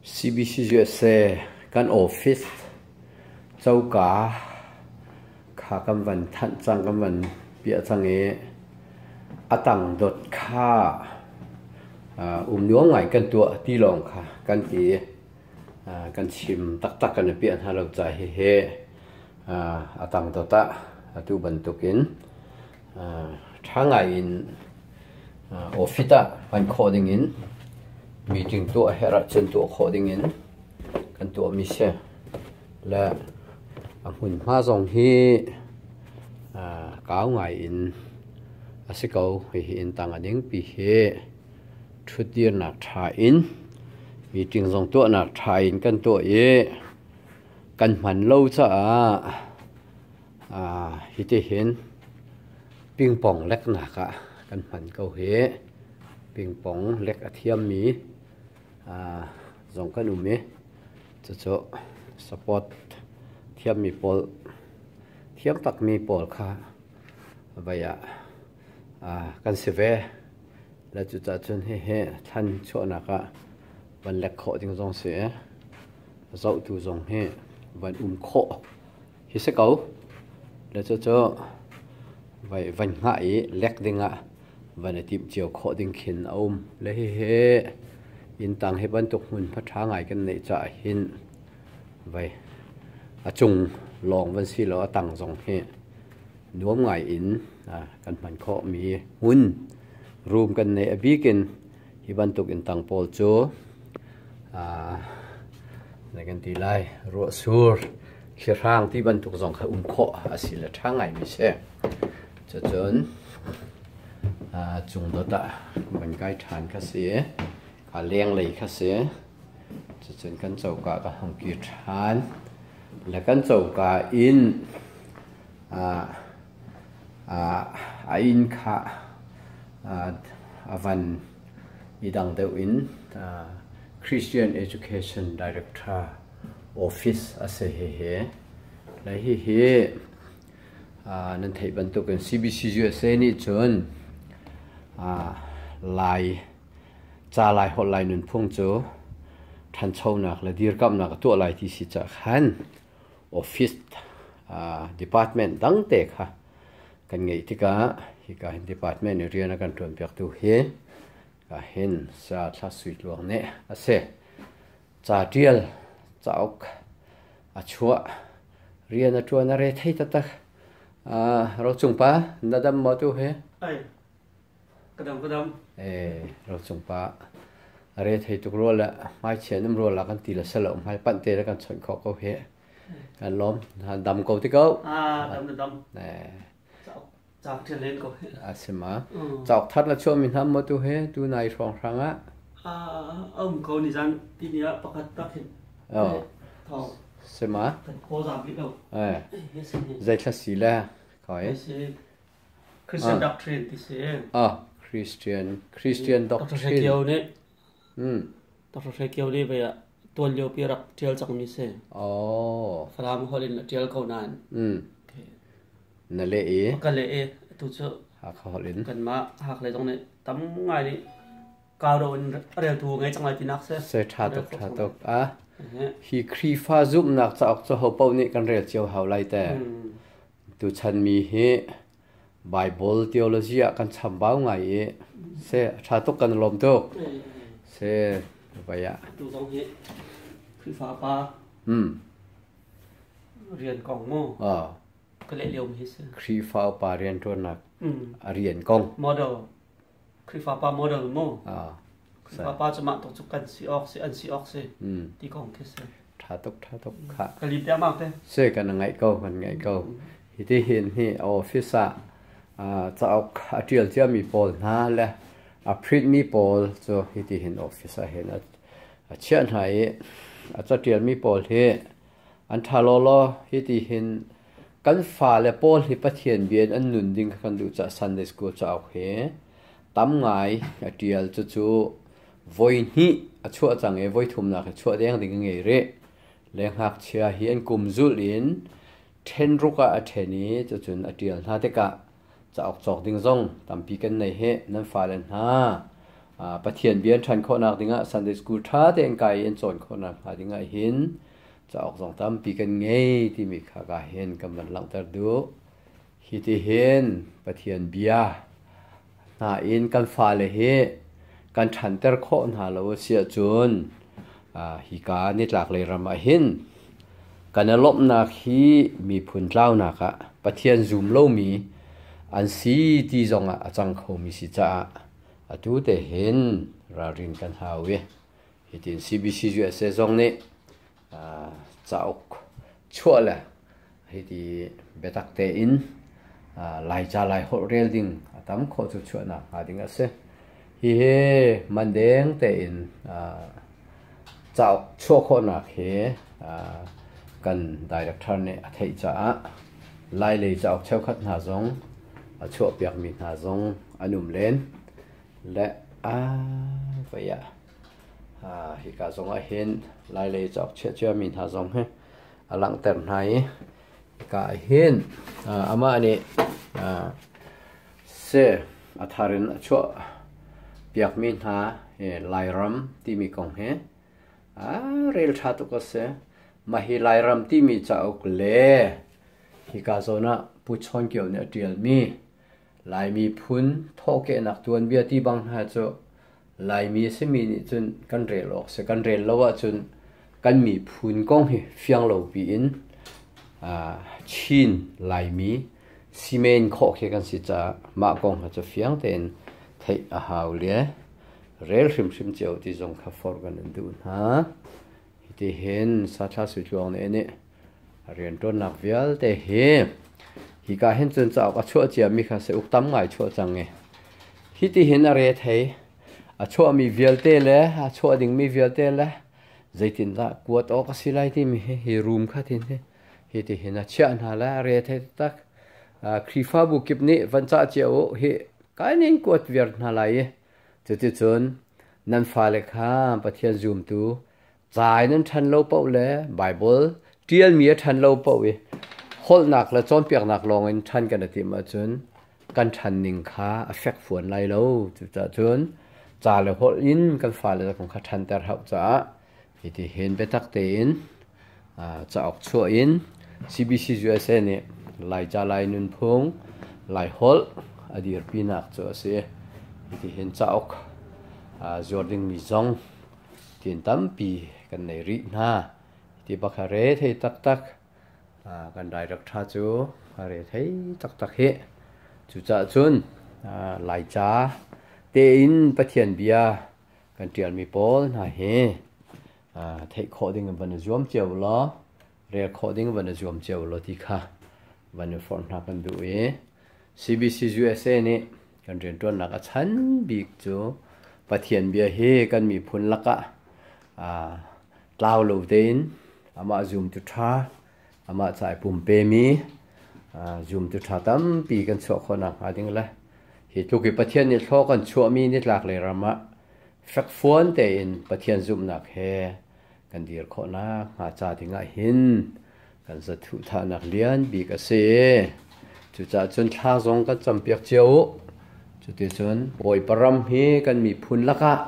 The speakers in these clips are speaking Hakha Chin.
CBCUSA kan office coka kha kan van thanh cang, kan van piah cang i a tang dot kha um nuam ngai kan tuah ti lawng kha kan ti. Kan chim taktak kan i piah hna lo ca hihi a tang dot ah atu bantukin ṭha ngai in office ah hman khawh dingin meeting tuah a herh ahcun tuah khawh dingin kan tuahmi si. Le a hmunhma zong hi kau ngai in a si ko. Hihi inn tang a dingpi hi ṭhutdirnak ṭha in meeting zong tuahnak ṭha in kan tuah i kan hman lo caah hitihin pingpong leknak ah kan hman ko hi. Pingpong lek a thiammi zong kan um i cucu support thiammi pawl thiam takmi pawl kha vei ah kan si ve. Le cucaah cun hihi thlan chuahnak ah van lek khawh ding zong si i zohtu zong hi van um khawh hi si ko. Le cucu vai van hngah i lek dingah van i timh cio khawh ding khin a um. Le hihi inn tang hi bantuk hmunhma ṭha ngai kan neih caah hin vai a cung lawng van si lo a tang zong hi nuam ngai in kan hman khawhmi hmun room kan neih. A bik in hi bantuk inn tang pawl cu na kan ti lai ruahsur thlihrang ti bantuk zong kha um khawh a si le ṭha ngaimi si. Cucun cung dot ah van kai ṭhan kha si, ka lenglei kha si. Cucun kan coka ka hung kir ṭhan le kan coka in a inn kha a van i dang deuh in Christian Education Director Office a si hihi. Le hihi nan theih bantukin CBC USA nih cun Lai ca Lai holh Lai nunphung cu ṭhanchonak le dirkamhnak a tuah lai ti si caah khan office department dangte kha kan ngeih tikah hika hin department i rian a kan ṭuanpiaktu hi ka hin Sa Thla Sui Tluang nih a si. Ca ṭial cauk a chuah rian a ṭuan a re thei taktak. Rocung pa na dam maw tu hi? Ai, ka dam ka dam. Rocung pa a re thei tuk rua le hmaichia num rua la kan ti le selo hmai panh te le kan chawnh khawh ko hi. Kan lawm. Dam ko ti ko. Ah, dam na dam. Cauk ṭial len ko hi. A si ma. Cauk thar na chuah mi hna maw tu he tu nai hrawng hrang ah? A um ko ni zan ti ni ah pakhat tak hin. Oh. Thawng. Si ma? Kan khaw zam rih lo. Eh. Zei thla si le? Khoi. Christian doctrine ti si. Ah, Christian Christian doctrine. Dr. Kio nih. Dr. Hre Kio nih vei ah tuan lio pi rak ṭial cangmi si. Oh. Falam holh in a ṭial ko nain. Na leh i? Ka leh i atu cu Hakha holh in. Kanmah Hakha lei zong nih tam ngai nih kau do in reltu ngei cang lai tinak si. Se ṭha tuk ṭha tuk. Ah. Hi Khrihfa zumhnak cauk cu ho paoh nih kan rel cio hau lai te. Tuchan mi hi Bible theology ah kan chambau ngai i se ṭha tuk kan lawm tuk. Se vai ah. Tu zong hi Khrihfa pa rian kong mu. Ka leh lio mi hi si. Khrihfa upa rian ṭuannak a rian kong. Model. Khrihfa pa model mu. Khrihfa pa cu mah tuk cu kan si awk si an si awk si ti kong khi si. Ṭha tuk ṭha tuk kha. Ka lim te mak te. Se kan ngaih ko kan ngaih ko. Hiti hin hi office ah cauk a ṭial ciami pawl hna le a print mi pawl cu hiti hin office ah hin a chiah hna i a caṭialmi pawl hi an ṭha lawlaw. Hiti hin kan fale pawl hi Pathian bia in an nun ding kha kan duh caah Sunday school cauk hi tam ngai a ṭial. Cucu voi hnih a chuah cang i voi thumnak hi chuah deng ding a ngei rih. Le ngakchia hi an kum zulh in ṭhen ruk ah a ṭhen i cucun a ṭial hna tikah cauk cawk ding zong tampi kan nei hi nan fale hna. Pathian bia an ṭhan khawhnak dingah Sunday School ṭha tein kai i an cawn khawhnak hnga dingah hin cauk zong tampi kan ngei timi kha ka hin kan van langhter duh. Hi ti hin Pathian bia hna in kan fale hi kan ṭhanter khawh hna lo a si ahcun hika nitlaklei ram ah hin kan i lawmhnak hi miphun tlaunak ah Pathian zum lomi an si ti zongah a cang khomi si caah atu te hin ralrin kan hau i hitin CBC USA zong nih cauk chuah le hiti biatak tein Laica Laiholh rel ding a tam khawh cu chuahnak hnga ding a si. Hihi mandeng tein cauk chuah khawhnak hi kan director nih a theih caah Lailei cauk cheukhat hna zong a chuahpiakmi hna zong an um len. Le a voi ah hika zong ah hin Lailei cauk chiah ciami hna zong hi a langhter hna i hika ah hin amah nih se a thar in a chuah piakmi hna hi Lairam timi kong hi a rel ṭha tuk a si. Mah hi Lairam timi cauk le hika zawn ah Pu Chawn Kio nih a ṭialmi Laimi phun thawhkehnak tuanbia ti bang hna cu Laimi a simi nih cun kan rel awk si. Kan rel lo ahcun kan miphun kong hi fiang lo piin Chin Laimi simen khawh khi kan si caah mah kong kha cu fiang tein theih a hau le rel hrimhrim cio ti zong kha forh kan in duh hna. Hitihin Sathla Suitluang nih nih rianṭuannak vialte hi hika hin cun cauk a chuah ciami kha se uk tam ngai chuah cang i hitihin a re thei a chuahmi vialte le a chuah dingmi vialte le zeitindah kuat awk a si lai timi hi hi room kha tin hi hitihin a chiah hna le a re thei taktak. Khrihfabu kip nih van cah cio u hi kai nin kuat viar hna lai i cuticun nan fale kha Pathian zumtu Ca in an ṭhan lo paoh le Baibal ṭialmi a ṭhan lo paoh i holhnak le cawnpiaknak lawngin ṭhan kan i timh ahcun kan ṭhan ning kha a fekfuan lai lo. Cucaah cun ca le holh in kan fale kong kha ṭhanter hauh caah hitihin biatak tein cauk chuah in CBC USA nih Laica Lai nunphung Laiholh a dirpinak cu a si. Hitihin cauk zuar dingmi zong Tin tampi kan nei rih hna. Ti bak a re thei taktak. Kan rai rak ṭha cu a re thei taktak hi. Cucaah cun Laica tein Pathian bia kan ṭialmi pawl hna hi theih khawh ding in van i zuam cio law rel khawh ding van i zuam cio law ti kha van i forh hna kan duh i CBC USA nih kan rianṭuannak a chan bik cu Pathian bia hi kan miphun lakah tlau lo tein amah zumtu ṭha amah ca i pumpemi zumtu ṭha tampi kan chuah khawh nakhnga ding le hi tluk i Pathian nih thlaw kan chuahmi nitlak lei ram ah fekfuan tein Pathian zumhnak he kan dir khawhnak hnga ca dingah hin kan zathuh thahnak lian bik a si. Cucaah cun thla zong kan campiak cio u. Cuticun Bawipa ram hi kan miphun lakah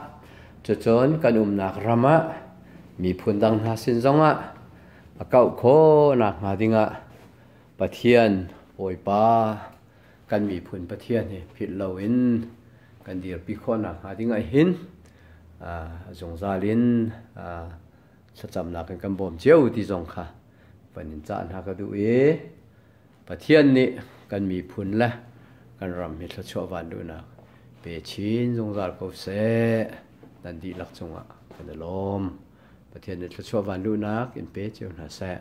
cucun kan umnak ram ah miphun dang hna sin zongah a kauh khawhnak hnga dingah Pathian Bawipa kan miphun Pathian hi philh loin kan dirpi khawhnak hnga dingah hin zungzal in thlacamnak in kan bawm cio ti zong kha van in cah hna ka duh i Pathian nih kan miphun le kan ram hi thluachuah van duhnak pe chin zungzal ko seh. Nan dihlak cungah kan i lawm. Pathian nih thluachuah van duhnak in pe cio hna seh.